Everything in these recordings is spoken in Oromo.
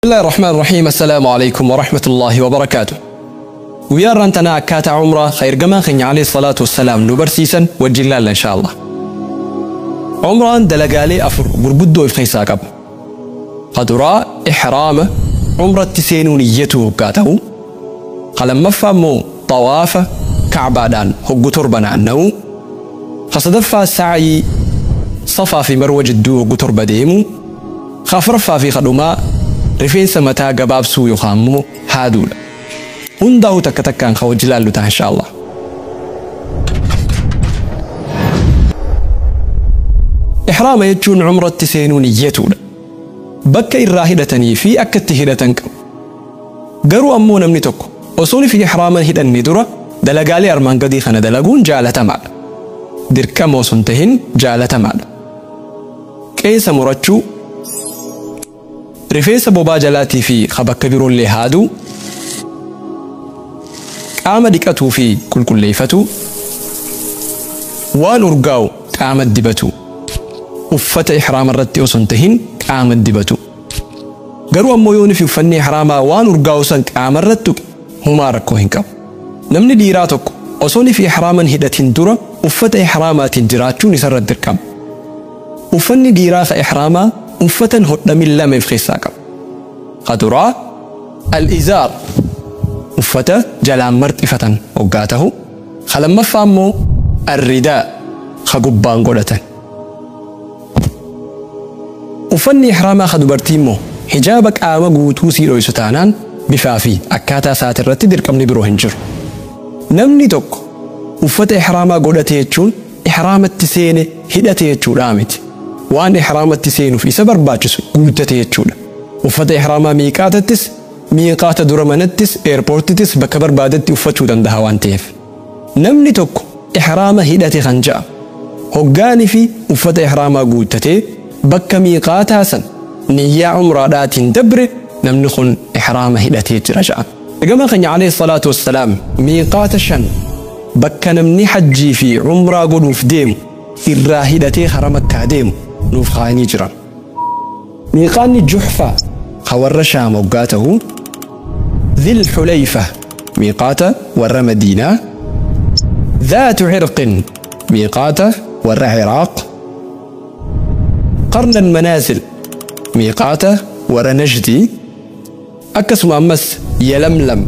الله الرحمن الرحيم. السلام عليكم ورحمة الله وبركاته. Guyyaa tanaa akkaataa umraa ka ergamaan keenya عليه الصلاة والسلام nu barsiisan wajjin laalla إن شاء الله. Umraan dalagaalee afur gurguddoo of keessaa qaba. Ka duraa ihraama, umratti seenuu niyyatu hoggaa ta'u. Ka lammaffaa immoo xawaafa, kacbaadhaan hoggu 7 naanna'u. Ka sadaffaa sa'yii, safaa fi marwa jidduu hoggu 7 deemu. Ka afuraffaa fi kadhumaa rifeensa mataa gabaabsuu yookaan immoo haaduudha. Hundaa'uu takka takkaan ka wajji laallu ta'a إن شاء الله. Ihraama jechuun umratti seenuu niyyatuudha. Bakka irraa hidhatanii fi akka itti hidhatan qabu. Garuu ammoo namni tokko osoo fi ihraama hidhanne dura dalagaalee armaan gadii kana dalaguun jaalatamaadha. Dirqama osoo hin tahin jaalatamaadha. Qeensa murachuu, rifeensa bobaa jalaatii fi bakka biroollee haaduu, qaama dhiqatuu fi qulqulleeffatuu, waan urgaa'u qaama dibatu, uffata ihraama irratti osoo hin tahin qaama dibatu. Garuu ammoo yoon fi uffanni ihraamaa waan urgaa'u san qaama irratti tuqe humaa rakkoo hin qabu. Namni dhiiraa tokko osoo fi ihraaman hidhatin dura uffata ihraamaatiin jiraachuun isarratti dirqama. Uffanni dhiiraa ka ihraamaa uffatan hodhamin lama of keessaa qaba. Ka duraa al-izaar, uffata jalaan marxifatan hoggaa ta'u. Ka lammaffaa immoo arridaa, ka gubbaan godhatan. Uffanni ihraamaa ka dubartii immoo hijaaba qaama guutuu sii dhoysu taanaan bifaa fi akkaataa isaati irratti dirqamni biroo hin jiru. Namni tokko uffata ihraamaa godhate jechuun ihraamatti seene hidhate jechuudha miti. Waan ihraamatti seenuuf isa barbaachisu guuttate jechuudha. Uffata ihraamaa miiqaatattis, miiqaata dura manattis, eerpoortittis bakka barbaadetti uffachuu danda'a waan ta'eef. Namni tokko ihraama hidhate kan ja'a hoggaanii fi uffata ihraamaa guuttatee bakka miiqaataa san niyyaa umraadhaatiin dabre namni kun ihraama hidhatee jira ja'a. Ergamaan keenya عليه الصلاة والسلام miiqaata 5 bakka namni hajjii fi umraa godhuuf deemu irraa hidhatee hara Makkaa deemu nuuf kaa'anii jiran. Miiqaanni Juhfaa ka warra Shaam hoggaa ta'u, Dhil Xulayfa miiqaata warra Madiinaa, Dhaatu Cirqin miiqaata warra Ciraaq, Qarna Almanaazil miiqaata warra Najdii, akkasuma ammas Yalamlam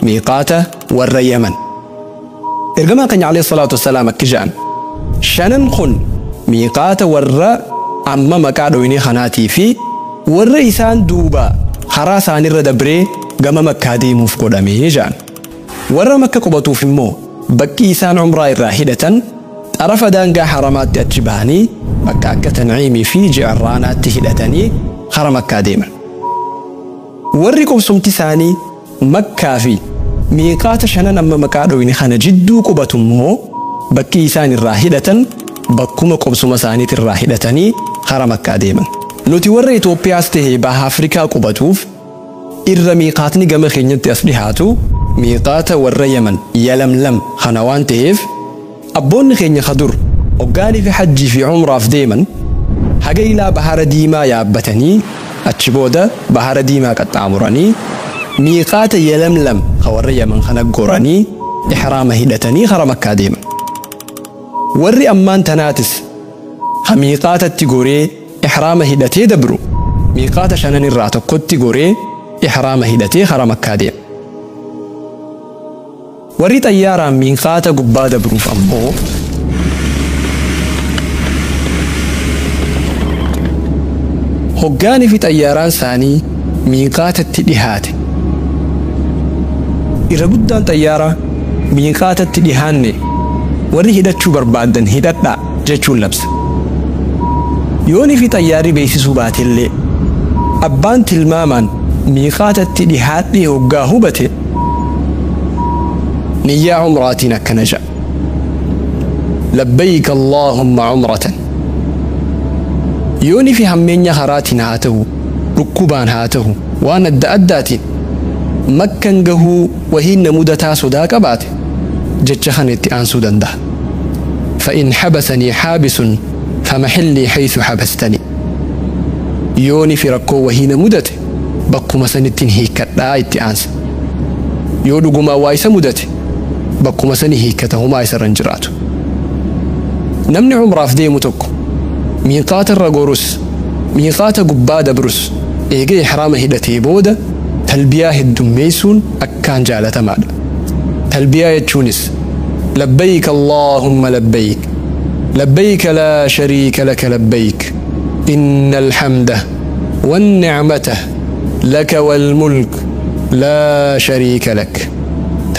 miiqaata warra Yaman. Ergamaan keenya عليه الصلاة والسلام akki jedhan: shanan kun miiqaata warra amma maqaa dhoyinii kanaatii fi warra isaan duuba karaa isaanirra dabree gama Makkaa deemuuf godhamee jedhan. Warra Makka qubatuuf immoo bakki isaan umraa irraa hidhatan xarafa daangaa haramaatti achi bahanii bakka akka Tanciimii fi Ji'arraanaatti hidhatanii hara Makkaa deeman. Warri qubsumti isaanii Makkaa fi miiqaata shanan amma maqaa dhoyine kana jidduu qubatu immoo bakki isaan irraa hidhatan bakkuma qubsuma isaaniitti irraa hidhatanii hara Makkaa deeman. Nuti warra Itoophiyaas ta'e baha Afrikaa qubatuuf irra miiqaatni gama keenyatti as dhihaatu miiqaata warra Yaman Yalamlam kana waan ta'eef abboonni keenya kadur hoggaanii fi hajjii fi umraaf deeman haga ilaa bahara diimaa yaabbatanii achi booda bahara diimaa qaxxaamuranii miiqaata Yalamlam ka warra Yaman kana goranii ihraama hidhatanii hara Makkaa deeman. Warri ammaan tanaatis ha miiqaatatti goree ihraama hidhatee dabru miiqaata shanan irraa tokkotti goree ihraama hidhatee hara Makkaa deema. Warri xayyaaraan miiqaata gubbaa dabruuf ammoo hoggaanii fi xayyaaraan isaanii miiqaatatti dhihaate. Irra guddaan xayyaaraa miiqaatatti dhihaanne warri hidhachuu barbaadan hidhadhaa jechuun labsa. Yoonii fi xayyaarri beeksisuu baatellee abbaan tilmaamaan miiqaatatti dhihaadhee hoggaa hubate niyyaa umraatiin akkana ja'a: Labbayk Allaahumma umratan. Yoonii fi hammeenya karaatiin haa ta'u, dhukkubaan haa ta'u, waan adda addaatiin Makkan gahuu wahiin na mudataa sodaa qabaate jecha kana itti aansuu danda'a. فإن حبسني حابس فمحلي حيث حبستني. Yooni fi rakkoo wahii na mudate bakkuma sanittiin hiikkadhaa itti aansa. Yoo dhugumaan waa isa mudate bakkuma sani hiikkata, humaa isarra hin jiraatu. Namni umraaf deemu tokko miiqaata irra gorus miiqaata gubbaa dabrus eega ihraama hidhatee booda talbiyaa heddummeessuun akkaan jaalatamaadha. Talbiyaa jechuunis labbayk allaahumma labbayk labbayk laa shariika laka labbayk inna alhamda wannicmata laka walmulk laa shariika lak.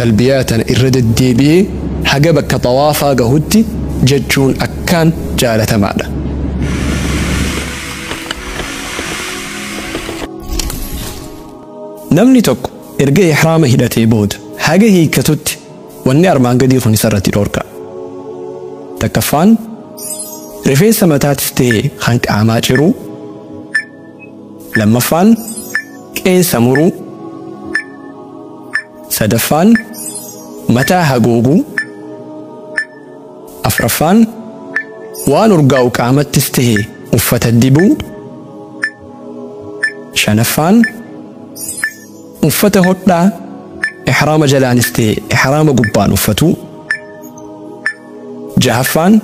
Talbiyaa tana irra deddeebi'ee haga bakka xawaafaa gahutti jechuun akkaan jaalatamaadha. Namni tokko erga ihraama hidhatee booda haga hiikkatutti wanni armaan gadii kun isarratti dhorka. Takkaffaan rifeensa mataatis ta'e kan qaamaa ciruu. Lammaffaan qeensa muruu. Sadaffaan mataa haguuguu. Afraffaan waan urgaa'u qaamattis ta'e uffata dibuu. Shanaffaan uffata hodhaa ihraama jalaanis ta'e ihraama gubbaan uffatuu. Jahaffaan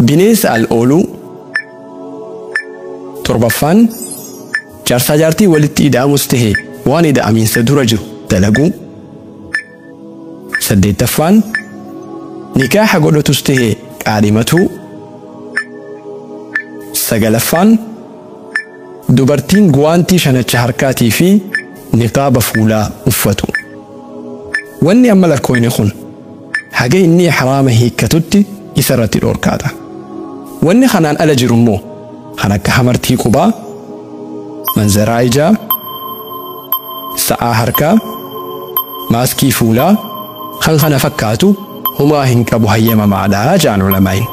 bineensa al ooluu. Torbaffaan jaarsaa jaartii walitti ida'amus ta'e waan ida'amiinsa dura jiru dalaguu. Saddeettaffaan nikaaha godhatus ta'e qaadhimatuu. Sagalaffaan dubartiin guwaantii shanacha harkaatii fi niqaaba fuulaa uffatu. Wanni amma lakkoofne kun haga inni ihraama hiikkatutti isarratti dhorkaadha. Wanni kanaan ala jiru immoo kan akka hamartii qubaa, manzaraa ijaa, sa'aa harkaa, maaskii fuulaa kan kana fakkaatu humaa hin qabu, hayyamamaadha jaan ulamaayin.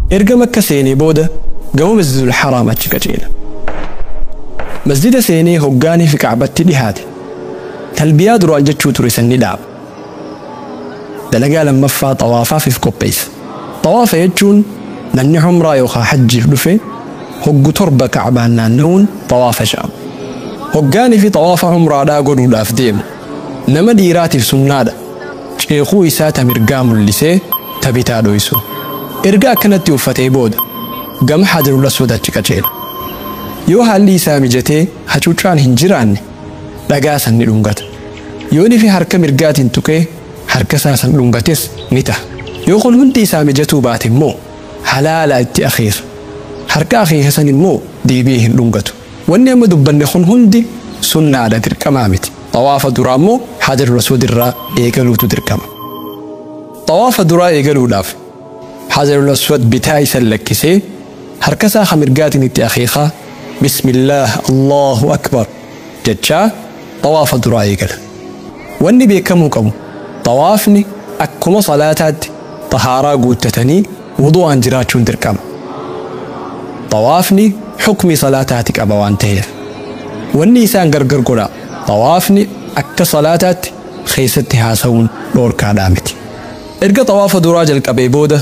Erga Makka seenee booda gama Masjidul Haraam achi qajeela. Masjida seenee hoggaanii fi Kacbatti dhihaate talbiyaa duraan jechuu ture san ni dhaaba. Dalagaa lammaffaa xawaafaaf if qopheessa. Xawaafa jechuun namni umraa yookaan hajjiif dhufe hoggu 7 Kacbaan naanna'uun xawaafa jedhama. Hoggaanii fi xawaafa umraadhaa godhuudhaaf deemu nama dhiiraatiif sunnaadha. Ceekuu isaa ta mirgaa mul'isee ta bitaa dho'isu. Erga akkanatti uffatee booda gama Hajarul Aswad achi qajeela. Yoo haalli isaa mijatee hacuuccaan hin jiraanne dhagaa san ni dhungata. Yoo inni fi harka mirgaatiin tuqee harka isaa san dhungates ni ta'a. Yoo kun hundi isaa mijatuu baate immoo halaala itti akhiira. Harka akhiira san immoo deebi'ee hin dhungatu. Wanni amma dubbanne kun hundi sunnaadha, dirqamaa miti. Xawaafa duraa immoo Hajarul Aswad irraa eegaluutu dirqama. Xawaafa duraa eegaluudhaaf Hajarul Aswad bitaa isa lakkisee harka isaa mirgaatiin itti akhiikaa bismillaah Allahu akbar jechaa xawaafa duraa eegala. Wanni beekamuu qabu xawaafni akkuma salaataatti xahaaraa guuttatanii wudu'aan jiraachuun dirqama. Xawaafni xukmii salaataati qaba waan ta'eef. Wanni isaan gargar godha xawaafni akka salaataatti keessatti haasa'uun dhoorkaadhaa miti. Erga xawaafa duraa jalqabee booda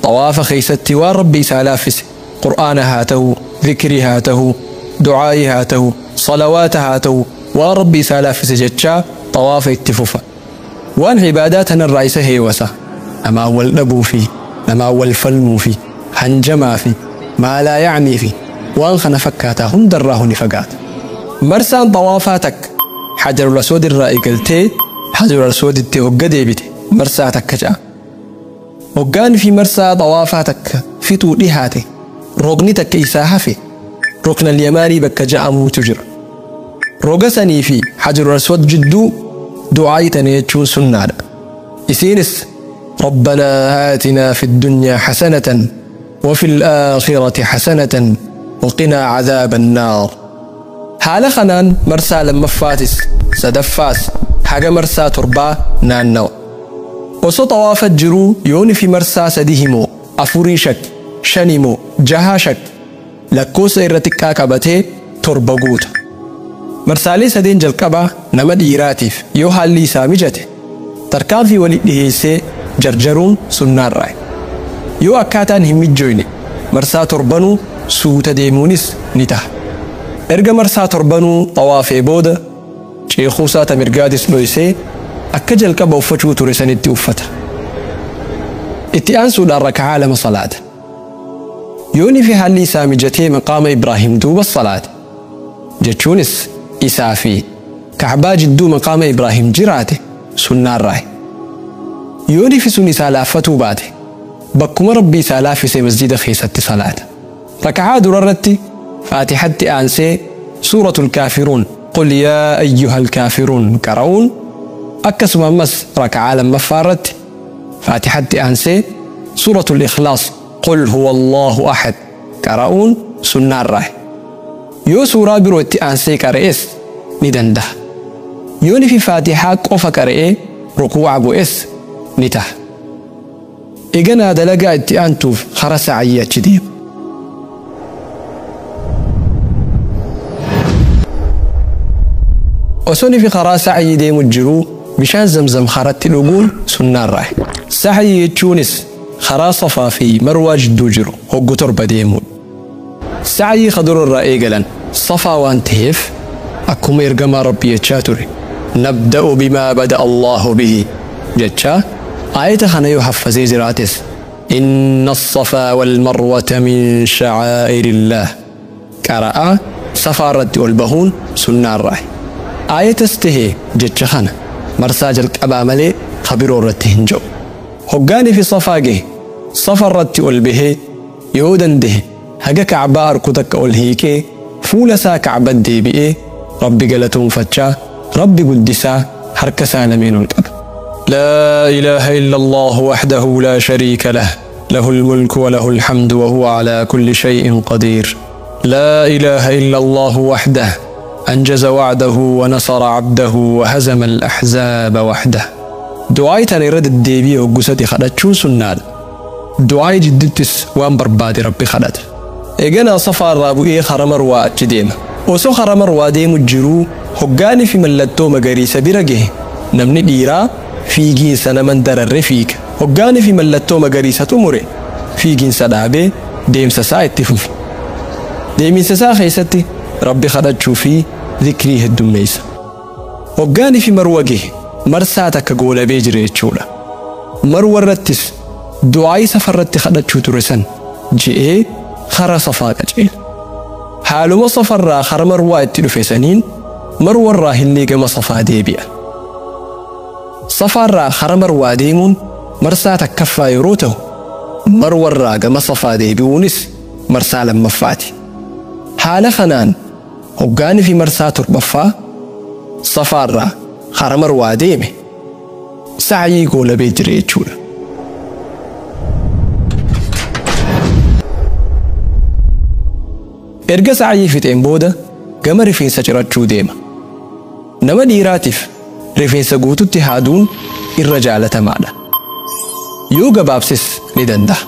xawaafa keessatti waan Rabbi isaa laaffise Qur'aana haa ta'u, dhikrii haa ta'u, du'aayii haa ta'u, salawaata haa ta'u, waan Rabbi isaa laaffise jechaa xawaafa itti fufa. Waan ibaadaa tanarraa isa heewasa namaan wal dhabuu fi namaan wal falmuu fi hanjamaa fi maalaa yacnii fi waan kana fakkaataa hundarraa huni fagaata. Marsaan xawaafaa takka Hajarul Aswad irraa eegaltee Hajarul Aswaditti hogga deebite marsaa takka ja'a. Hoggaan fi marsaa xawaafaa takka fixuu dhihaate rogni takka isaa hafe ruknal yamaanii bakka ja'amuutu jira. Roga sanii fi Hajarul Aswad jidduu du'aa tana jechuun sunnaadha. Isiinis ربنا آتنا في الدنيا حسنة وفي الآخرة حسنة وقنا عذاب النار. haala kanaan marsaa lammaffatis sadaffaas haga marsaa 7 naannawa. Osoo xawaafa jiruu yooni fi marsaa 3 himoo 4 shak 5 himoo 6 shak lakkoofsa irra xiqqaa qabatee 7 guuta. Marsaalee 3 jalqabaa nama dhiiraatiif yoo haalli isaa mijate tarkaanfii walitti dhiheessee jarjaruun sunnaarraa. Yoo akkaataan hin mijoyne marsaa 7nuu Suuta deemuunis ni taha. Erga marsaa torbanuu xawaafee booda ceekuusaa ta mirgaatis dhoysee akka jalqaba uffachuu ture sanitti uffata. Itti aansuudhaan raka'aa lama salaata. Yoonii fi haalli isaa mijatee maqaama Ibraahim duuba salaata. Jechuunis isaa fi Kacbaa jidduu maqaama Ibraahim jiraate sunnaarraayi. Yoonii fi sun isaa laaffatuu baate bakkuma Rabbi isaa laaffise masjida keessatti salaata. Raka'aa durarratti Faatihatti aansee suuratul kaafiruun qul yaa ayyuhal kaafiruun qara'uun, akkasuma ammas raka'aa lammaffaa irratti Faatihatti aansee suuratul ikhlaas qul huwa Allahu ahad qara'uun sunnaarraayi. Yoo suuraa biroo itti aansee qara'es ni danda'a. Yoonii fi Faatihaa qofa qara'ee rukuu'a bu'es ni ta'a. Eganaa dalagaa itti aantuuf hara sa'ayyii achi deema. Osoo fi karaa sa'ayyii deemu jiruu bishaan zamzam karatti dhuguun sunnaarraayi. Sa'ayyii jechuunis karaa Safaa fi Marwaa jidduu jiru hoggu torba deemuudha. Sa'ayyii kadurarraa eegalan Safaa waan ta'eef akkuma ergamaa Rabbii jechaa ture nabda'u bimaa bada Allahu bihi jechaa aayata kana yoo haffazee jiraates inna as-safaa wal marwata min sha'aa'irillah qara'aa Safaa irratti ol bahuun sunnaarraayi. Aayatas tahee jecha kana marsaa jalqabaa malee kabiroo irratti hin jiru. Hoggaanii fi Safaa gahe Safa irratti ol bahee yoo dandahe haga Kacbaa arku takka ol hiikee fuula isaa Kacbat deebi'ee Rabbi galatoonfachaa Rabbi guddisaa harka isaa lameen ol qaba. لا إله إلا الله وحده لا شريك له له الملك وله الحمد وهو على كل شيء قدير. لا إله إلا الله وحده أنجز وعده ونصر عبده وهزم الأحزاب وحده. دعاي تاني رد الديبي وقستي خدتشون سناد. دعاي جدتس وان بربادي ربي خدت. إيقنا صفا الرابوئي خرمر واتجديم. وسو خرمر واديم الجرو هقاني في ملتو مقريسة برقه. نمني ديرا فيجين سنة من درر فيك. هقاني في ملتو مقريسة تمري. فيجين سدابي ديم سسا اتفف. ديمين سسا خيستي ربي خدتشو في ذكريه الدميس. هقاني في مروجه مرساتك قول بيجري تشولا. مرورتس دعاي سفرت خدتشو ترسن جئ خرا صفاك جئ. حالو صفر خر مروة التلفزيونين مروة راهن كما صفا ديبيا. صفر خر مروة ديمون مرساتك كفا يروته مروة راجما صفا ديبيونس مرسا لما فاتي. حال خنان هقاني في مرسات ربفا صفر خر مروة ديمي سعي قول بيجري تشولا. Erga sa'ayyii fixeen booda gama rifeensa cirachuu deema. Nama dhiiraatiif rifeensa guututti haaduun irra jaalatamaadha. Yoo gabaabses ni danda'a.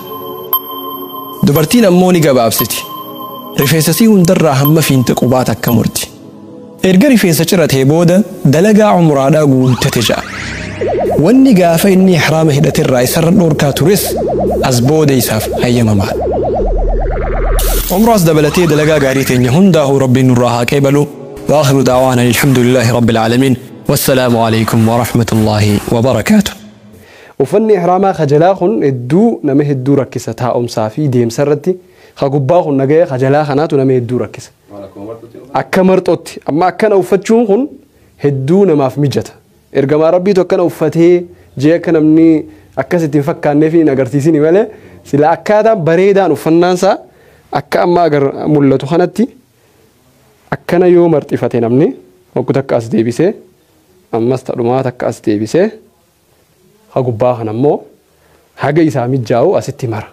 Dubartiin ammoo ni gabaabsiti. Rifeensa sii hundarraa hamma fiinxa qubaa takka murti. Erga rifeensa ciratee booda dalagaa umraadhaa guuttate ja'a. Wanni gaafa inni ihraama hidhaterraa isarra dhorkaa tures as booda isaaf hayyamamaadha. عمراس دبلتي دلقا قاريتين هنده ربي نراها كيبلو. وآخر دعوانا الحمد لله رب العالمين والسلام عليكم ورحمة الله وبركاته. وفني إحراما خجلاخن الدو نمه الدو ركسة تا أم صافي ديم سرتي خجباخن نجاي خجلاخناتو نمه الدو ركسة. أكمرت أوتي أما أكن أوفتشون هدو نما في مجته. إرجما ربي تو كان أوفته جاء كان مني أكست تفكر نفي نجرتيسيني ولا سلا أكادا بريدان وفنانسا akka amma agar mul'atu kanatti akkana yoo marxifate namni hoggu takka as deebisee ammas tadhumaa takka as deebisee ha gubbaa kana immoo haga isaa mijaa'u asitti mara.